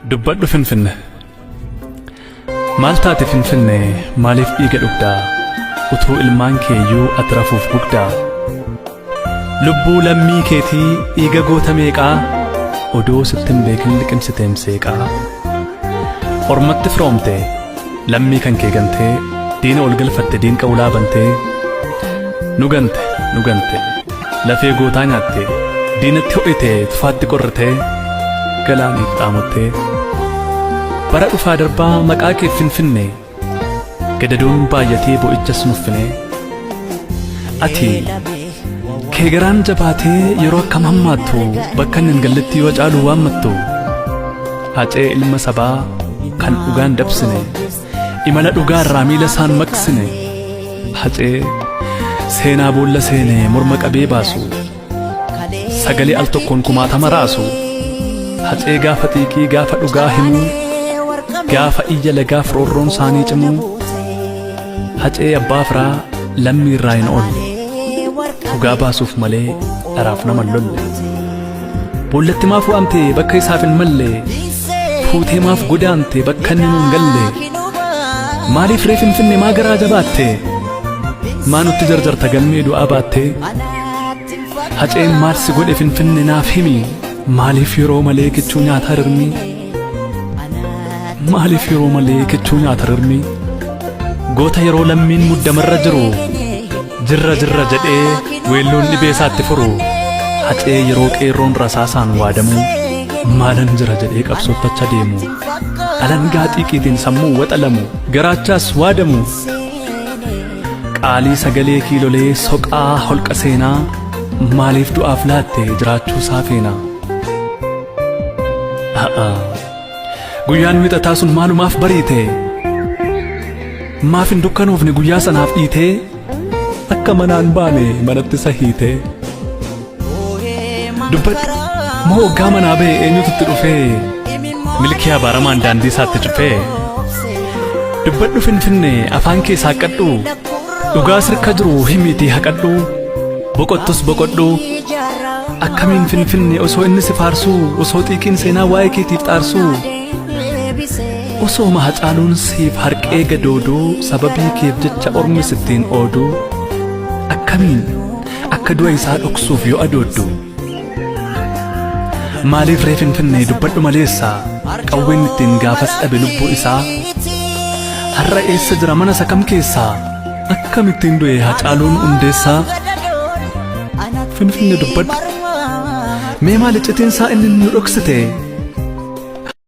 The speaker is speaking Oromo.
Dubbadhu Finfinne. Maal taate Finfinne maaliif dhiiga dhugdaa? Utuu ilmaan keeyyuu ati rafuuf gugdaa? Lubbuu lammii keetii dhiiga goota meeqaa odoo sitti hin beekin liqimsiteem seeqaa? Ormatti firoomte lammii kan kee gantee diina ol galfatte diinqa ulaa bantee nu gante nu gante lafee gootaa nyaatte diinatti ho'ite tufaatti qorritee galaaniif dhaamottee bara dhufaa darbaa maqaa keef finfinne gadadoon baay'atee bo'ichas nuffinee ati kee garaan jabaatee yeroo akkam hammaattu bakka inni hin galletti yoo caalu waammattu Hacee ilma sabaa kan dhugaan dabsine imala dhugaa irraa miila isaan maqsine Hacee seenaa boolla seene morma qabee baasu sagalee al tokkoon kumaatama raasu Hacee gaafa xiiqii gaafa dhugaa himuu gaafa iyya lagaaf roorroon isaanii cimuu Hacee abbaa firaa lammii irraa hin oolle dhugaa baasuuf malee dharaaf nama hin lolle. Boollatti maaf waamte bakka isaaf hin malle fuutee maaf godaante bakka inni nuun galle maaliif ree finfinne maa garaa jabaatte maa nutti jarjarta galmee du'aa baatte haceen maal si godhe finfinne naaf himi maaliif yeroo malee kichuu nyaata rirmi maaliif yeroo malee kichuu nyaata rirmi goota yeroo lammiin muddamarra jiru Jirra jirra jedhee weelluun dhibee isaatti furu hacee yeroo qeerroon rasaasaan waadamuu maalan jira jedhee qabsootti acha deemu alangaa xiiqiitiin sammuu waxalamu garaachaas waadamu qaalii sagalee kiilolee soqaa holqa seenaa maaliif du'aaf laatte jiraachuu isaa feena. Guyyaan wixataa sun maalumaaf bariite? Maaf hin dukkanoofne guyyaa sanaaf dhiitee? Akka manaan baane manatti isa hiitee? Dubbadhu moo hoggaa manaa ba'e eenyutu itti dhufee? Milkii abaaramaan daandii isaatti cufee? Dubbadhu Finfinnee afaan kee saaqqadhu dhugaa sirka jiru himiitii haqadhu boqottus boqodhu Akkamiin Finfinne osoo inni si faarsuu osoo xiiqiin seenaa waa'ee keetiif xaarsuu osooma Hacaaluun siif harqee gadooduu sababii keef jecha ormi sittiin ooduu akkamiin akka du'a isaa dhoksuuf yoo adooddu maaliif ree Finfinnee dubbadhu maleessa qawween ittiin gaafas dhabe lubbuu isaa har'a eessa jira mana isa kam keessaa Akkamittiin du'e Hacaaluun Hundeessaa? Finfinne dubbadhu. Mee maal iccitiin isaa inni nu dhoksite?